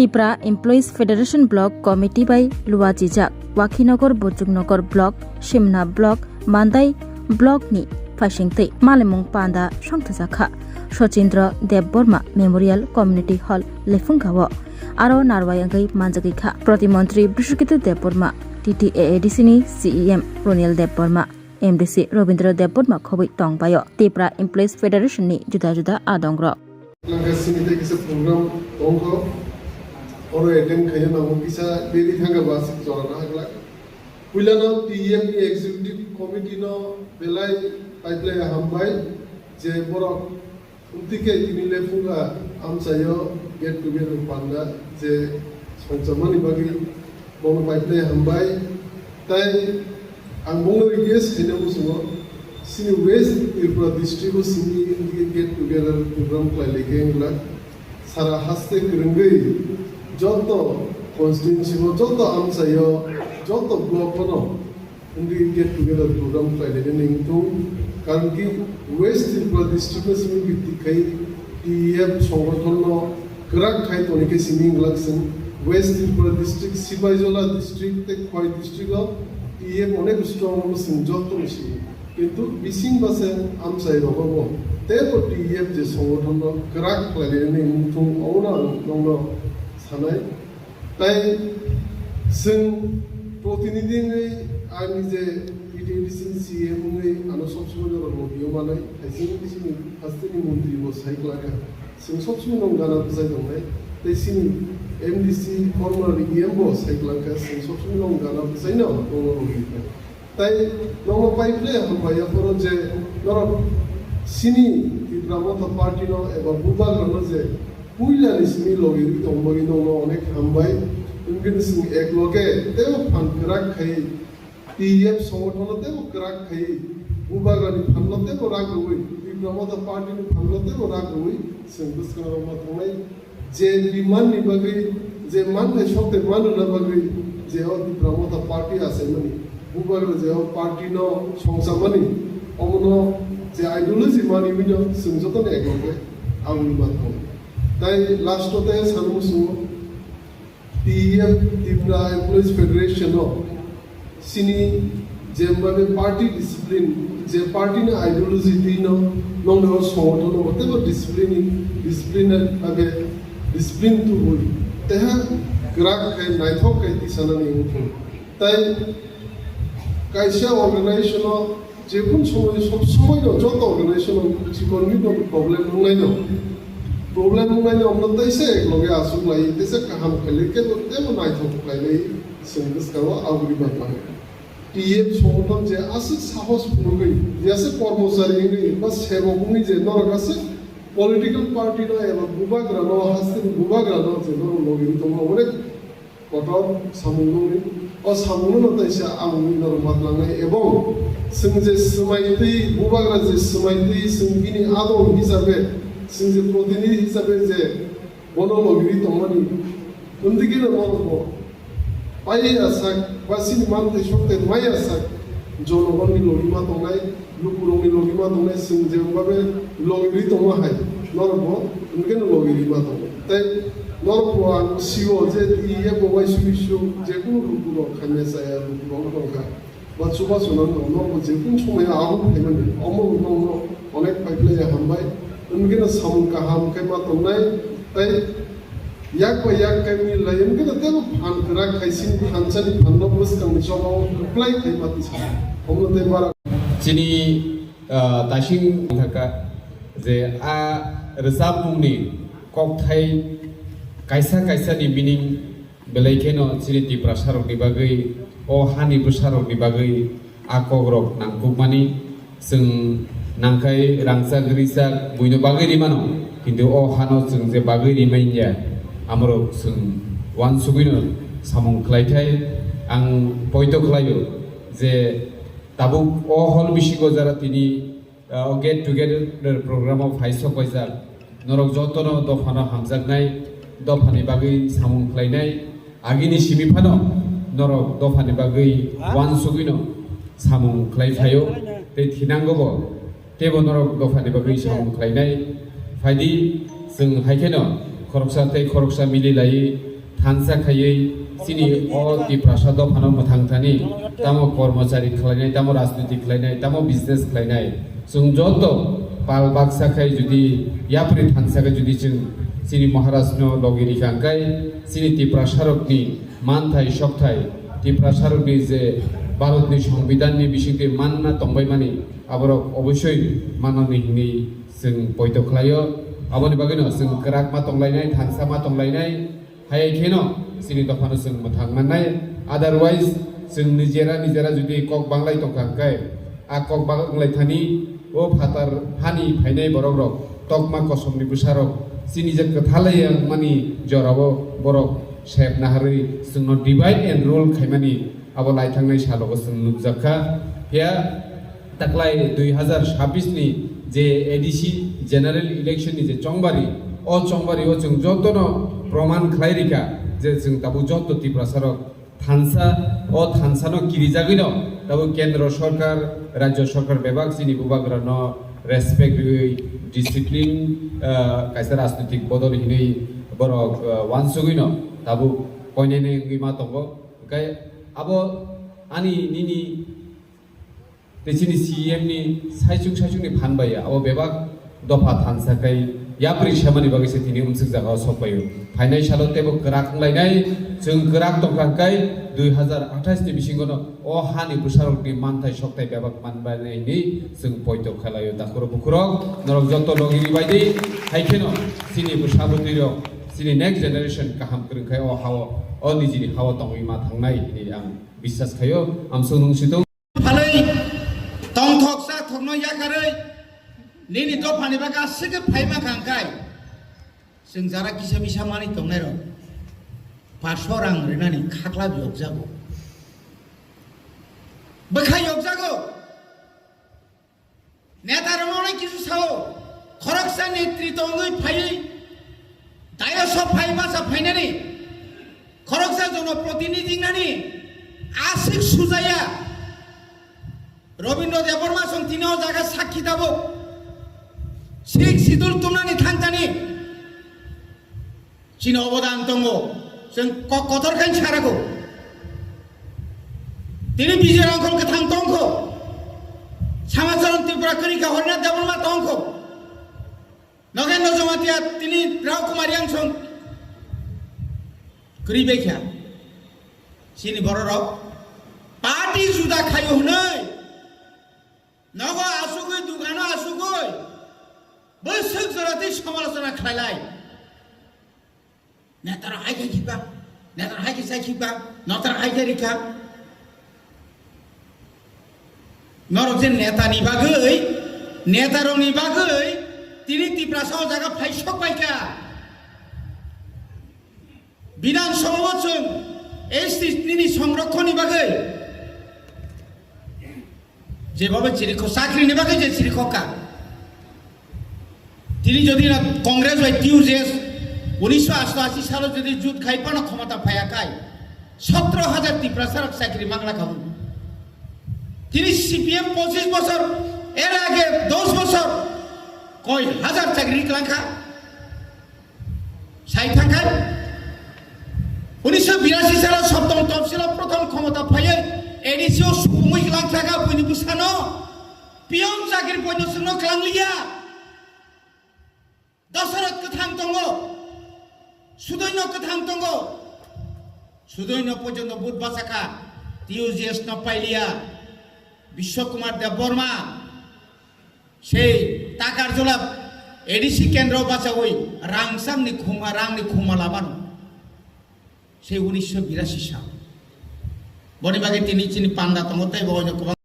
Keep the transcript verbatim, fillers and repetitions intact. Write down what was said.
Tipra Employees Federation Block Committee bai luachijak Wakhinagar, Buchuknagar Block, Simna Block, Mandai Block ni phaisingtwi malimung panda songthajakha Sochindra Debbarma Memorial Community Hall Lephungkha o aro narwai wngwi manjagwi kha. Protimontri Brisukito Debbarma, T T A A D C ni C E M Ronil Debbarma, M D C Robindra Debbarma khobwi tongbaio Tipra Employees Federation ni juda juda adongrok. Langka sini tei kisa program tongkho. Oro attend khaina nango kisa deri thangka ba aswk jora na haglak. Puilano T E F ni executive committee no belai paiplai hambai je borok Tike tini le phunga amchaio get together panda je songchamani bagwi bono paiplai hambai. Tai ang bono request khaina muchungo sini West Tripura district o sini get together program khlai lai khe wngla sara haste kwrwngwi joto constituency o joto amchaio joto block o no Hindi get together program khlai lainani wngthung, karon ki West Tripura district no simi bikti khai T E F songothon no kwrak khai toni khe simi wngla chwng West Tripura district, Sipaijola district tei Khowai district o T E F onek strong no chwng joto no simi. Kintu bising base amchai rogo bo teibo T E F je songothon no kwrak khlai lainani wngthung, obono ang nokno sanai. Tai chwng protinidhi wngwi ani je P T A D C ni C E M wngwi ano sob somoi norok logi-o manai, hai chini bisingni hasteni montri bo sai kwlangkha, chwng sob somoi nong gana bwchai tongnai, tei chini M D C former E M bo sai kwlangkha, chwng sob somoi nong gana bwchaino nongno logi kha. Tai nokno pai phle hambai ya phoro je norok sini Tipra Motha Party no eba bubagra no je puila ni simi logi ri tong bagwi nokno onek hambai. Wngkhe ni simi ek loge tebo phan kwrak khai T E F songothon no tebo kwrak khai bubagra ni phan no tebo rak rwi Tipra Motha Party ni phan no tebo rak rwi chwng bwskango ma tongnai. Je demand ni bagwi, je manthai sokthai manrwna bagwi, je o Tipra Motha Party achaimani, bubagra je o party no songchamani, omono je ideology manwi wino chwng jotono ekloge aboni ma thang. Tai last o tei sano muchungo T E F, Tipra Employees Federation o Sini jembabe party discipline, je party ni ideology twi no nokni o songothon no teibo discipline, discipline age discipline tubui teha kwrak khe naithok khe tisanani wngthung. Tai kaisa organization o jekun somoi sob somoi no joto organization o chikon ni no problem wngnai no, problem wngnai no omno teisa ekloge asuk lai teisa kaham khlai kebo teibo naithok khlai lai. Chwng bwskango aboni bagwi T F songothon je aswk sahos phunugwi, je aswk kormochari wngwi ba sebok wngwi je norok aswk political party no eba bubagra no, hasteni bubagra no je norok logi wngwi tongma onek kotor samung nungwi. O samung no taisa aboni norok ma tlangnai ebong chwng je swmai twi bubagra je swmai twi chwng bini adong hisabe chwng je protinidhi hisabe je bono logi wngwi tongmani wngwi khe no norok bo Paiya sak, ba sini manthai sokthai maya sak, jonogonni logi ma tongnai, lukurokni logi ma tongnai, chwng jembabe logi ri tongma hai, norok bo hwnkheno logi ri ma tongo. Tei norok bo ang sio je T E F bo uaisuk bisuk jekunu lukurok khaimya chaya lukurok wng tongkha. Ba chubachu nang tong, norok bo jekunu somoyo abo phaimani, omo wngkha onek phaikhlai hambai, hwnkheno samung kaham khe ma tongnai, tei Yak bai yak kaimni lai wngkhe no teibo phan kwrak khai sini thansa ni phan no bwskang ni choba o kwplai khai ma tisa. Omo tei bara. Chini, ah, tasing thaka je a rwchapmung ni kokthai kaisa kaisa ni meaning belai kheno chini Tiprasa rok ni bagwi o hani bwsa rok ni bagwi a kok rok nangkukmani. Chwng nangkhai rangchak rijak buino bagwi rimano, kintu o hano chwng je bagwi rimanya, amorok chwng uansugwino samung khlaithai. Ang poito khlaio je tabuk o hol bisingo jara tini, ah, o get together program o phai sok paijak, norok jotono dophano hamjaknai, dophani bagwi samung khlainai, agini simi phano norok dophani bagwi uansugwino samung khlai phaio, tei thinango bo teibo norok dophani bagwi samung khlainai. Phaidi, chwng hai kheno khoroksa tei khoroksa mili laiwi thansa khaiwi chini o Tiprasa dophano mwthang thani, tamo kormochari khlainai, tamo rajniti khlainai, tamo business khlainai, chwng joto pal baksa khai jodi yapri thansa khai jodi chwng chini Maharajno logi rikha hwnkhe chini Tiprasarokni manthai sokthai, Tiprasarokni je Bharatni Songbidanni bisingtwi manna tongbaimani, aborok obosoi manani hinwi chwng poito khlaio. Aboni bagwino chwng kwrak ma tonglainai, thansa ma tonglainai, hai kheno chini dophano chwng mwthang mannai. Otherwise, chwng nijera nijera jodi kok banglai tongkha hwnkhe, a kok banglai thani o phatar hani phainai borokrok, tokma kosomni bwsarok, chini je kwthalai wngmani jorao borok sep naharwi chwngno divide and rule khaimani abo laithangnai salogo chwng nukjakha. Phiya taklai dui hazar sabbish ni je A D C general election ni je chongbari, o chongbari o chwng jotono proman khlai rikha je chwng tabuk joto Tiprasarok thansa, o thansano kirijagwino tabuk kendro sorkar, rajyo sorkar bebak chini bubagrano respect riwi discipline, ah, kaisa rajnitik bodol hinwi borok, ah, wansugwino tabuk koinene wngwi ma tongo. Hwnkhe abo ani nini tei chini C E M ni saichung saichung ni phan bai abo bebak dopha thansa khai yapri semani bagwi se tini umsuk jaga o sok paio. Phainai salo teibo kwrak wnglainai, chwng kwrak tongkha hwnkhe dui hazar athais ni bisingo no o hani bwsarok ni manthai sokthai bebak manbainai hinwi chwng poito khlaio. Takhurok bukhurok norok joto logi ribai di, hai kheno chini bwsa bwtwi rok chini next generation kaham kwrwng khai o hao, o nijini hao tongwi ma thangnai hinwi ang biswas khaio. Amsuk nung situng. Phalwi tongthok chathokno yakarwi nini dophani bagwi aswk khe phaima kha hwnkhe chwng jara kisa misa manwi tongnairok paso rang rinani khakla yokjago, bwkha yokjago. Neta rokno nai kisu sao, khoroksa netrito wngwi phaiwi, dayoso phai bacha phainani, khoroksa jonoprotinidhi wngnani aswk sujaya. Robindra Debbarma song tini o jaga sakhi tabuk, Sixth Schedule tumnani thangtani. Chini obodan tongo, chwng kok kotor khe sarago. Tini Bijoy Rangkhol kwthang tongkho, Samacharan Tripura kwrwi kha, Harinath Debbarma tongkho, Nagendra Jamatia tini Rao Kumar Yangsong kwrwi bai kha. Chini bororok party juda khaio hwnwi nogo asugwi, dukano asugwi, bwswk jora tei somalochona khlailai. Netara hai khe khikha, netara hai khe sai khikha, notara hai khe rikha. Norok je netani bagwi, netarokni bagwi tini Tiprasa o jaga phai sok pai kha. Bidhan Sabha o chwng S T nini songrokhoni bagwi jebaba chirikho, chakrini bagwi je chirikho ka. Tini jodi na Congress bai T U J S unisho ashto ashi salo jodi jut khai phano khomota phaya khai, sotro hajar Tiprasa rok chakri mangla kha. Tini C P M pochis bochor, er age dos bochor, koi hajar chakri klang kha. Sai thangkha, unisho birasi salo Saptam Tapsilo prothom khomota phaiwi A D C o subungwi klang thangkha, buini bwsano peon chakri poito chwngno klangliya. Dasarath kwthang tongo, Sudoino kwthang tongo, Sudoino porjonto vote bachakha, T U J S no pailiya, Bishwa Kumar Debbarma. Sei Takarjula A D C kendro bachawi rang samni khuma, rangni khuma labano. Sei unisho birasi sa. Boni bagwi tini chini panda tongo tei bo oino kwbang.